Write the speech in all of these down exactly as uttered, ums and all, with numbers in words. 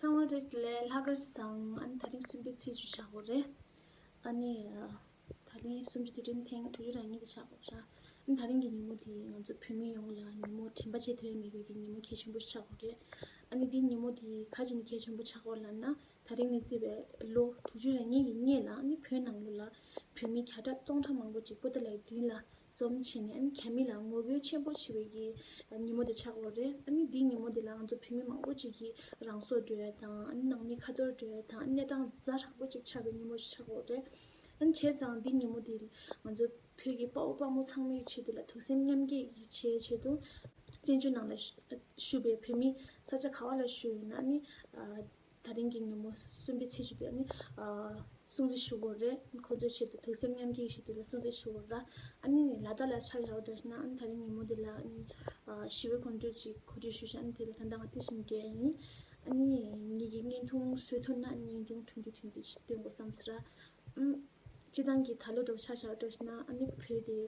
ཚང་མ་བཀྲ་ཤིས་བདེ་ལེགས། ལྷག་དཀར་བཟང་། ཨ་ནི་ད་རིང་གསུམ་པའི་ཚེས་བཅུ་ཆགས་ཡོད་རེད། ཨ་ནི་ད་རིང་གསུམ་བཅུ་དུས་དྲན་ཐེངས་དྲུག་ཅུ་རེ་གཉིས་དེ་ཆགས་ཡོད་རེད། ཨ་ནི་ད་རིང་གི་ཉིན་མོ་དེ་ང་ཚོ་བོད་མི་ཡོངས་ལ་ཉིན་མོ་དྲན་པ་བརྗེད་ཐུབ་ཡ་མེད་པའི་གི་ཉིན་མོ་གལ་ཆེན་པོ་ཆགས་ཡོད་རེད། ཨ་ནི་འདི་ཉིན་མོ་དེ་ག་རེ་བྱས་ནས་གལ་ཆེན་པོ་ཆགས་ཡོད་ལབ་ན། ད་རིང་ནས་བརྩིས་པའི་ལོ་དྲུག་ཅུ་རེ་གཉིས་ཀྱི་སྔོན་ལ་ཨ་ནི་བོད་ནང་ལོགས་ལ་བོད་མི་བརྒྱ་ཕྲག་སྟོང་ཕྲག་མང་པོ་ཅིག་པོ་ཏཱ་ལའི་མདུན་ལ་འཛོམས་བྱས་ནས། ཨ་ནི་རྒྱ་མི་ལ་ངོ་རྒོལ་ཆེན་པོ་བྱེད་པའི་གི་ཉིན་མོ་དེ་ཆགས་ཡོད་རེད། ཨ་ནི་འདིའི་ཉིན་མོ་དེ་ལ་ང་ཚོ་བོད་མི་མང་པོ་ཅིག་གིས་རང་སྲོག་གཏོང་ཡ་དང་། ཨ་ནི་ནང་མི་ཁ་འཐོར་འགྲོ་ཡ་དང་། ཨ་ནི་གནས་སྟངས་ཛ་དྲག་པོ་ཅིག་ཆགས་པའི་ཉིན་མོ་ཞིག་ཆགས་ཡོད་རེད། ཨ་ནི་བྱས་ཙང་འདིའི་ཉིན་མོ་དེ་ང་ཚོ་བོད་ཀྱི་དཔའ་བོ་དཔའ་མོ་ཚང་མའི་ཆེད་དུ་ལ་ཐུགས་སེམས་མཉམ་སྐྱེད་ཀྱི་བྱེད་ཆེད་དུ། བཙན་བྱོལ་ནང་ལ་བཞུགས་པའི་བོད་མི་ས་ཆ་ག་བ་ལ་བཞུགས་ཡོད་ན། ཨ་ནི་ཨ། ད་རིང་གི་ཉིན་མོ་གསུམ་པའི་ཚེས་བཅུ་དེ་ནི་ཨ་སྲུང་བརྩི་ཞུ་དགོས་རེད། ཁོང་ཚོའི་ཆེད་དུ། ཐུགས་སེམས་མཉམ་སྐྱེད་ཀྱི་ཆེད་དུ་ལ་སྲུང་བརྩི་ཞུ་དགོས་ར། ཨ་ནི་ལ་དྭགས་ལ་ཆ་བཞག་པ་འདྲ་ཞིག་ན། ཨ་ནི་ད་རིང་ཉིན་མོ་འདི་ལ་ཨ་ནི་ཨ་ཞི་བའི་གོམ་བགྲོད་ཅིག་གོ་སྒྲིག་ཞུས་ཤག་ཨ་ནི་དེ་ལ་ད་ལྟ་ང་དེ་བཞིན་འགྲོ་ཡ་ཡིན། ཨ་ནི་ངེད་ཀྱི་བརྙན་ཐུང་བཟོ་ཐུབ་ན་བརྙན་ཐུང་ཐུང་ཐུང་ཐུང་ཐུང་ཅིག་སྟོན་དགོས་བསམ་ཟེར་ར། ཨམ། སྤྱིར་བཏང་གི་ད་ལོ་འདྲ་བོ་ཆ་བཞག་པ་འདྲ་ཞིག་ན། ཨ་ནི་བོད་དེ་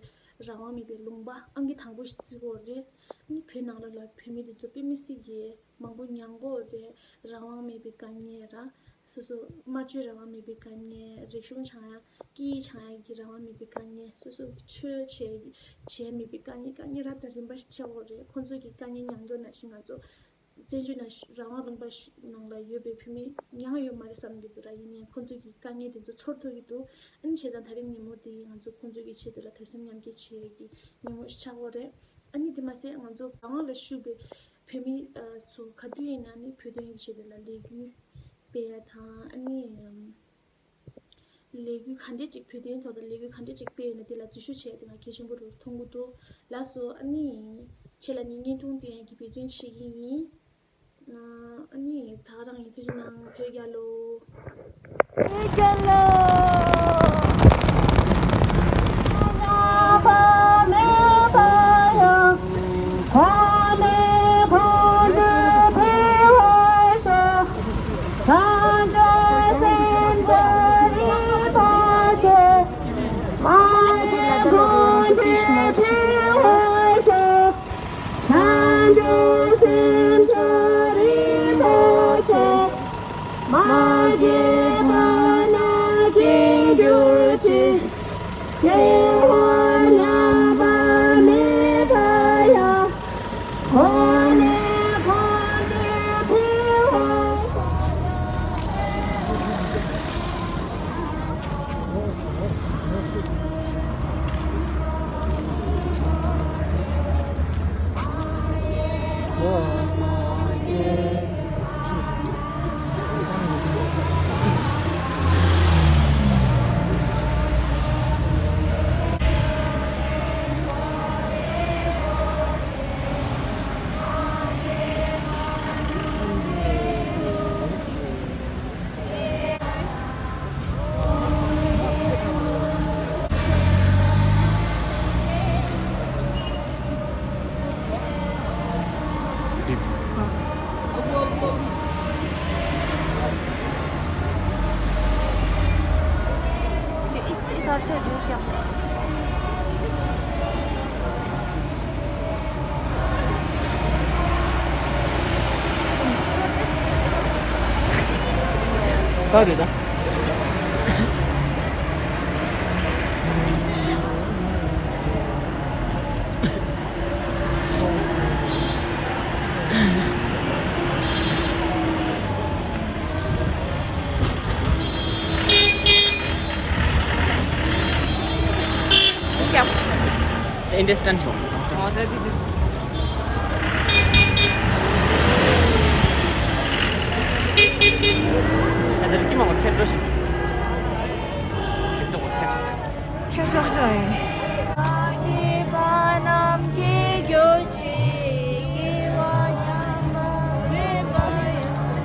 རང་དབང་མེད་པའི་ལུང་པ་ཨང་ཀི་དང་པོ་ཞིག་བརྩི་གི་ཡོད་རེད། ཨ་ནི་བོད་ནང་ལོགས་ལ་བོད་མི་དེ་ཚོ་དཔེ་མི་སྲིད་ཀྱི་མང་པོ་མྱངས་ཀྱི་ཡོད་རེད། རང་དབང་མེད་པའི་དཀའ་ངལ་ར། སོ་སོ་སྨྲ་བརྗོད་རང་དབང་མེད་པའི་དཀའ་ངལ། རིག་གཞུང་སྦྱང་ཡ། སྐད་ཡིག་སྦྱང་ཡ་གི་རང་དབང་མེད་པའི་དཀའ་ངལ། སོ་སོ་ཆོས་བྱེད་བྱེད་མེད་པའི་དཀའ་ངལ། དཀའ་ངལ་རབ་དང་རིམ་པ་ཞིག་འཕྲད་ཀྱི་ཡོད་རེད། ཁོང་ཚོ་གི་དཀའ་ངལ་མྱངས་ཀྱི་ཡོད་ནང་བཞིན་ང་ཚོ་བཙན་བྱོལ་ནང་རང་དབང་ལུང་པ་ནང་ལ་ཡོད་པའི་བོད་མི་མྱངས་ཡོད་མ་རེད་བསམ་གྱི་འདུག་ར། ཡིན་ནའི་ཁོང་ཚོ་གི་དཀའ་ངལ་དེ་ཚོ་ཚོར་ཐུབ་ཀྱི་འདུག་ཨ་ནི་བྱས་ཙང་ད་རིང་ཉིན་མོ་དེ་ང་ཚོ་ཁོང་ཚོ་གི་ཆེད་དུ་ལ་ཐུགས་སེམས་མཉམ་སྐྱེད་བྱེད་ཡ་གི་ཉིན་མོ་ཞིག་ཆགས་ཀྱི་ཡོད་རེད། ཨ་ནི་དེ་མ་ཟད་ང་ཚོ་རང་དབང་ལ་བཞུགས་པའི་བོད་མི་ཚོ་ག་དུས་ཡིན་ན་ནི་བོད་དོན་གྱི་ཆེད་དུ་ལ་ལས་འགུལ་སྤེལ་ཡ་དང་། ཨ་ནི་ལས་འགུལ་ག་འདྲས་ཅིག་བོད་དོན་ཐོག་ཏུ་ལས་འགུལ་ག་འདྲས་ཅིག་སྤེལ་ཡོད་ན་དེ་ལ་འཛུལ་ཞུགས་བྱས་ཏེ་ང་གལ་ཆེན་པོ་འདྲ་བོ་མཐོང་གི་འདུག་ལགས་སོ། ཨ་ནི་ཁྱེད་ལ་ནི་བརྙན་ཐུང་སྟོན་ཡ་གི་འབད་བརྩོན་བྱེད་ཀྱི་ཡིན། ཨ་ནི་ད་ག་རང་ཡིན། ཐུགས་རྗེ་གནང་། བོད་རྒྱལ་ལོ། བོད་རྒྱལ་ལོ། བྱང་ཆུབ་སེམས་མཆོག་རིན་པོ་ཆེ། མ་སྐྱེས་པ་ན་སྐྱེ་གྱུར་ཅིག་སྐྱེ་བ་ཉམས་པ་མེད་པ་ཡང་།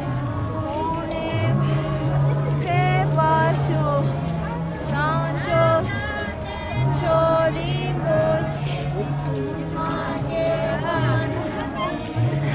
གོང་ནས་གོང་དུ་འཕེལ་བར་ཤོག་ག་རེད་ད། Understand ཆོག་ཁྱེད་ཤོག་ཤོག་ཡིན།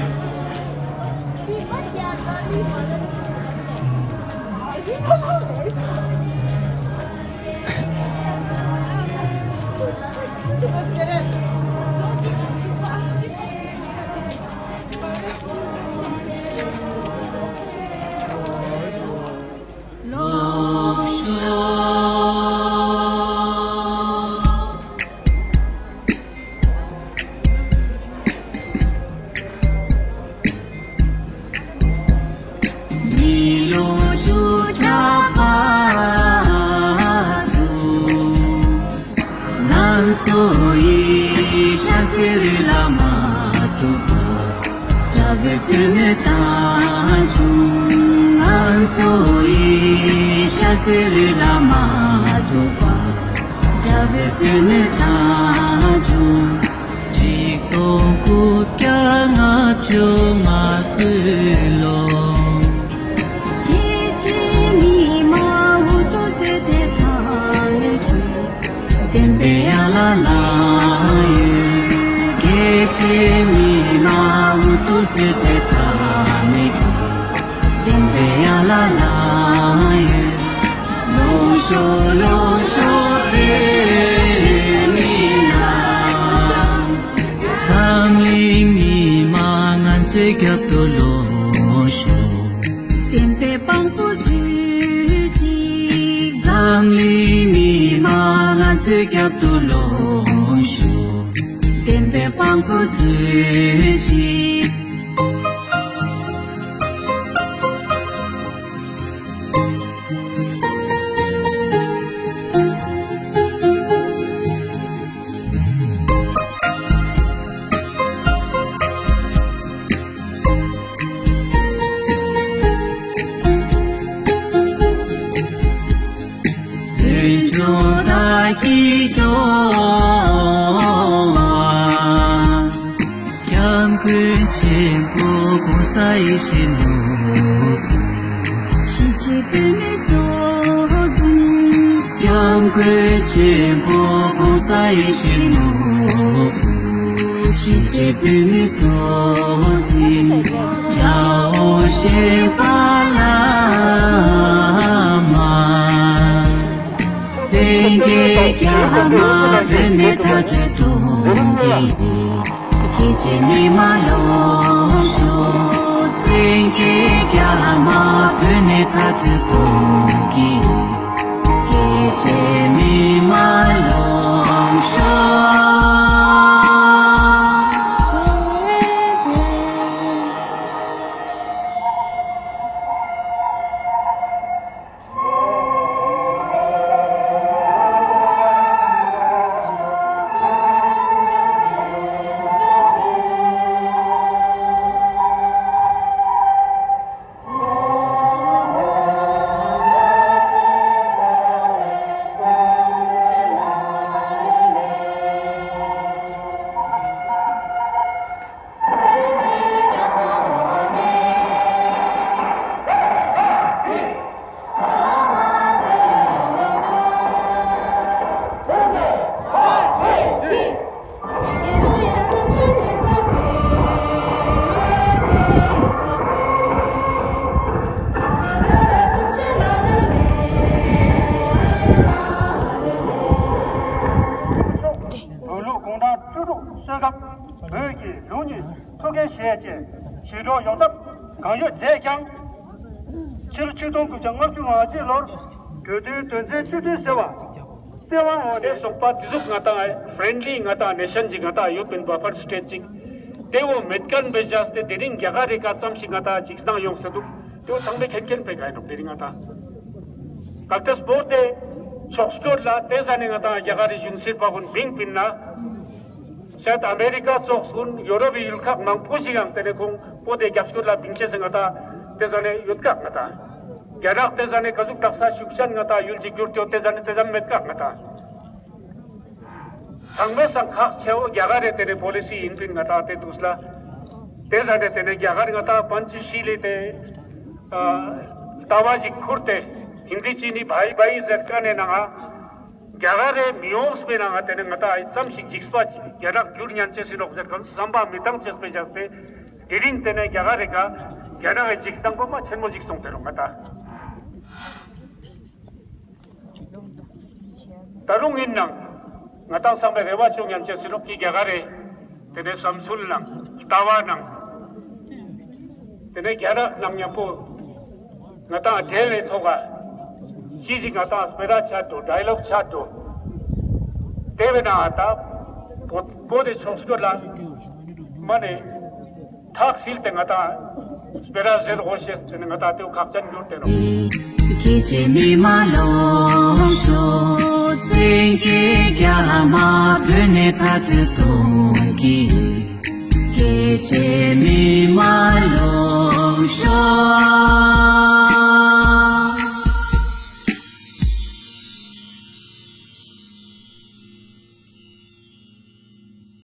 དགྲ་བོའི་བཙུན་མོ་དང་བྱུང་། ང་ཚོ་ཡི་ཤ་ཟེར་ལ་མ་ཐུག་པ། དགྲ་བོའི་བཙུན་མོ་དང་བྱུང་། གཅིག་སྟོང་དགུ་བརྒྱ་ལྔ་བཅུ་ང་དགུ་ལོ། སྐྱེས་ཆེན་མི་མང་འུ་ཐུག་སེ་བྲེལ་ཐང་ནས་ཀྱི། བསྟན་པའི་ཡ་ལ་ལ་ཡོད། སྐྱེས་ཆེན་མི་མང་འུ་ཐུག་སེ་བྲེལ་ཐང་ནས་ཀྱི། བསྟན་པའི་ཡ་ལ་ལ་ཡོད། ལོངས་ཤོག་ལོངས་ཤོག་བོད་མི་རྣམས། འཛམ་གླིང་མི་མང་ང་ཚོའི་རྒྱབ་ཏུ་ལོངས་ཤོག། བསྟན་པའི་དཔང་པོ་མཛོད་ཅིག། འཛམ་གླིང་མི་མང་ང་ཚོའི་རྒྱབ་ཏུ་ལོངས་ཤོག། བསྟན་པའི་དཔང་པོ་མཛོད་ཅིག། བོད་ལྗོངས་བདག་གིས་སྐྱོང་བ། སྐྱབས་མགོན་ཆེན་པོ་༸གོང་ས་ཡེ་ཤེས་མཆོག་གིས། གཞིས་བྱེས་བོད་མི་གཙོ་འཛིན། སྐྱབས་མགོན་ཆེན་པོ་༸གོང་ས་ཡེ་ཤེས་མཆོག་གིས། གཞིས་བྱེས་བོད་མི་གཙོ་འཛིན། དགྲ་བོ་གཞན་པ་བླ་མ། སེང་གེ་རྒྱ་མ་བོད་ནས་མཐའ་སྐྲོད་གཏོང་གི། སྐྱེས་ཆེན་མི་མང་ལོངས་ཤོག། སེང་གེ་རྒྱ་མ་བོད་ནས་མཐའ་སྐྲོད་གཏོང་གི། སྐྱེས་ཆེན་མི་མང་ལོངས་ཤོག། དགུང་ལོ་དགུང་གྲངས་བཅུ་དྲུག་སོན་སྐབས། བོད་ཀྱི་ལུགས་གཉིས་ཐུགས་འགན་བཞེས་རྗེས་ཞི་གྲོགས་ཡོང་ཐབས་གང་ཡོད་མཛད་ཀྱང་། ཕྱི་ལོ་ཆིག་སྟོང་དགུ་བརྒྱ་ལྔ་བཅུ་ང་གཅིག་ལོར་གྲོས་མཐུན་དོན་ཚན་བཅུ་བདུན་ཟེར་བ་གསལ་བ་འོག་ནས་སོགས་པ་དེ་ཟུག་ང་དང་ཕྲེན་ལི་ང་དང་ནེ་ཤན་ཅིག་ང་དང་ཡོད་པིན། བྷ་ཕར་སི་ཊེཊ་ཅིག་དེ་འོ་མེད་མཁན་བེ་བྱས་ཏེ་དེ་རིང་རྒྱ་གར་རི་ཀ་ཙམ་ཞིག་ང་དང་ཅིག་སྣང་ཡོང་ས་འདུག་དེ་འོ་ཚང་མས་མཁྱེན་མཁྱེན་པའི་ག་ཡིན་ནོག་དེ་རིང་ང་དང་ག་ཏེས་པོ་དེ་ཕྱོགས་སྐྱོད་ལ་དེ་ཟ་ནས་ང་དང་རྒྱ་གར་རི་གཞུང་སྲིད་པ་ཀུན་བིང་པིན་ན། ཤེད་ཨ་མེ་རི་ཀ་སོགས་ཀུན་ཡོ་རོབ་ཡུལ་ཁག་མང་པོ་ཞིག་ཡང་དེ་ནས་ཁོང་པོ་དེ་རྒྱབ་སྐྱོར་ལ་བིང་ཆེ་ཟེར་ང་དང་དེ་ཟ་ནས་ཡོད་ཀག་ང་དང་། རྒྱ་ནག་དེ་ཟ་ནས་ག་ཟུག་དག་ས་ཤུགས་ཆེན་ང་དང་ཡུལ་གཅིག་གྱུར་ཏེ་དེ་ཟ་ནས་དེ་ཙམ་མེད་ཀག་ང་དང་། ཚང་མས་སང་ཁག་ཆེ་བོ་རྒྱ་གར་རེ་དེ་ནས་པོ་ལི་སི་ཡིན་པིན་ང་དང་དེ་དུས་ལ། དེ་ཟ་ནས་དེ་ནས་རྒྱ་གར་ང་དང་པན་ཅི་ཤི་ལི་དེ་ལྟ་བ་ཞིག་ཁུར་ཏེ་ཧིན་དི་ཅི་ནི་བྷའི་བྷའི་ཟེར་ཀ་ནས་ནང་ང་། རྒྱ་གར་རེ་མི་ཡོངས་པའི་ནང་ང་དེ་ནས་ང་དང་ཨ་ཙམ་ཞིག་འཇིགས་པ་རྒྱ་ནག་འགྱུར་ཉན་ཆེ་སྲིད་ལོག་ཟེར་གམ་བསམ་པ་མི་བཏང་ཆེས་པའི་བཞག་སྟེ། དེ་རིང་དེ་ནས་རྒྱ་གར་རེ་ག་རྒྱ་ནག་གི་འཇིགས་སྟངས་པོ་མ་ཆེན་མོ་ཞིག་སོང་དེ་རུ་ང་དང་། ད་རུང་ཡིན་ནང་ང་དང་ཚང་མས་རེ་བ་བཅོལ་ཉན་ཆེས་སྲིད་ལོག་གི་རྒྱ་གར་རེ། དེ་ནས་བསམ་ཚུལ་ནང་ལྟ་བ་ནང་། དེ་ནས་རྒྱ་ནག་ནང་མཉམ་པོ་ང་དང་འབྲེལ་བའི་ཐོག་ག་ཅི་ཞིག་ང་དང་སྤེ་ར་ཆགས་འགྲོ། ཌའི་ལོག་ཆགས་འགྲོ། དེ་བས་ན་ང་དང་བོད་བོད་དེ་ཕྱོགས་སྐྱོད་ལ་མ་ནས་ཐག་ཧྲིལ་ཏེ་ང་དང་སྤེ་ར་ཟེར་དགོས་ཤེས་དེ་ནས་ང་དང་དེ་ཁག་ཅན་འགྱུར་ཏེ་ནོ། སྐྱེས་ཆེན་མི་མང་ལོངས་ཤོག། བཙན་གྱིས་རྒྱ་མ་བོད་ནས་མཐའ་སྐྲོད་གཏོང་གི། ཆེ་མི་མ་ལོ།